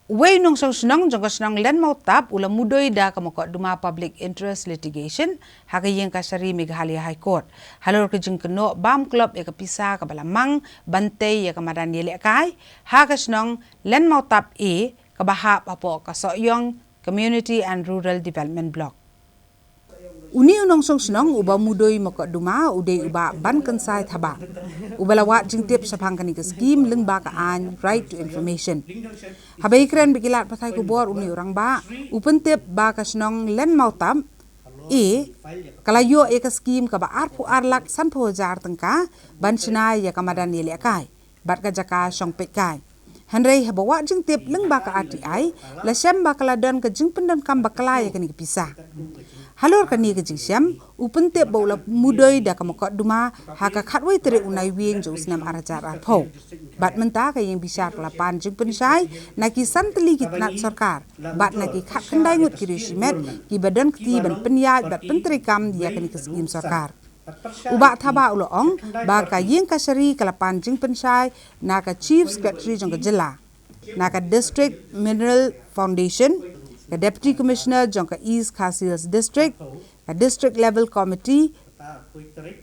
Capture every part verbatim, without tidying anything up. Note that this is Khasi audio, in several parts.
Uwei u nongshong shnong jong ka shnong Lenmawtap u la mudui da ka mukotduma Public Interest Litigation ha ka ïing kashari Meghalaya High Court halor ka jingkynnoh bam klop ïa ka pisa kaba la mang ban tei ïa ka madan ïalehkai ha ka shnong Lenmawtap A kaba hap hapoh ka Sohiong Community and Rural Development Block. Une u nongshong shnong uba mudui mukotduma u dei u Bah Bankynsai Thabah, uba la wad jingtip shaphang kane ka skhim lyngba ka aiñ Right to Information. Haba ïakren bad ki lad pathai khubor, une u rangbah u pyntip ba ka shnong Lenmawtap A ka la ïoh ïa ka skhim kaba arphew ar lak sanphew hajar tyngka ban shna ïa ka madan ïalehkai bad ka jaka shong peitkai. Hynrei haba wad jingtip lyngba ka R T I, la shem ba ka la don ka jingpyndonkam bakla ïa kane ka pisa. Halor kane ka jingshem, u pyntip ba u la mudui da ka mukotduma ha ka khatwei tarik u Naiwieng jong u snem ar hajar arphew. Bad mynta ka ïing bishar ka la pan jingpynshai na ki san tylli ki tnat sorkar bad na ki khatkhyndai ngut ki riewshimet kiba don kti ban pynïaid bad pyntreikam ïa kane ka skhim sorkar. U Bah Thabah u la ong ba ka ïing kashari ka la pan jingpynshai na ka Chief Secretary jong ka jylla, na ka District Mineral Foundation, ka Deputy Commissioner jong ka East Khasi Hills District, ka District Level Committee,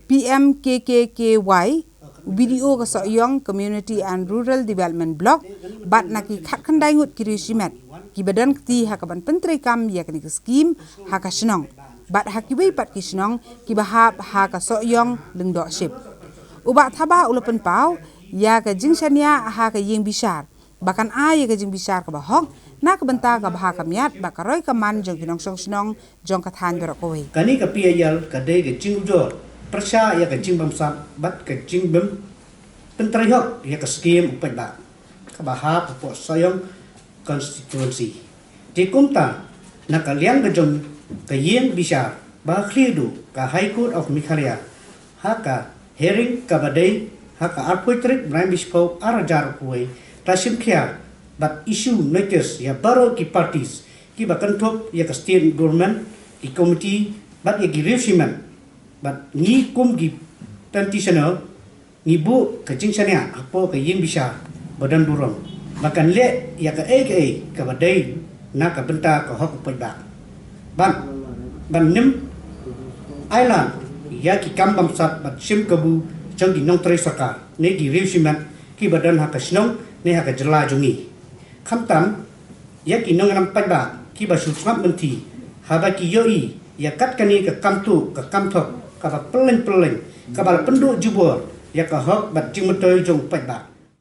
P M K K K Y, u B D O ka Sohiong Community and Rural Development Block, bad na ki khatkhyndai ngut ki riewshimet kiba don kti ha kaban pyntreikam ïa kane ka skhim ha ka shnong bad ha kiwei pat ki shnong kiba hap ha ka Sohiong Lyngdoh Ship. U Bah Thabah u la pynpaw ïa ka jingshaniah ha ka ïing bishar ba kan ai ïa ka jingbishar kaba hok na ka bynta ka bha ka miat bad ka roi ka man jong ki nongshong shnong jong ka thaiñ baroh kawei. Kane ka P I L ka dei ka jingujor pyrshah ïa ka jingbamsap bad ka jingbym pyntrei hok ïa ka skhim u paidbah kaba hap hapoh Sohiong constituency. Te kumta, na ka liang ka jong ka ïing bishar ba khlieh duh, ka High Court of Meghalaya ha ka hearing kaba dei ha ka arphew tarik bnai Naiwieng ar hajar arphew wei, ta shim khia bad issue notice ïa baroh ki parties kiba kynthup ïa ka state government, ki committee bad ïa ki riewshimet. Bad ngi kum ki petitioner ngi buh ka jingshaniah hapoh ka ïing bishar ba don burom ba kan leh ïa kaei kaei kaba dei na ka bynta ka hok u paidbah. Ban, ban nym ailad ïa ki kam bamsap bad shim kabu jong ki nongtrei sorkar ne ki riewshimet kiba don ha ka shnong ne ha ka jylla jong ngi. Khamtam ïa ki nongïalam paidbah kiba shu sngap mynthi haba ki ïohi ïa kat kane ka kam tuh ka kam thok kaba pylleng pylleng kaba la pynduh jubor ïa ka hok bad jingmyntoi jong u paidbah.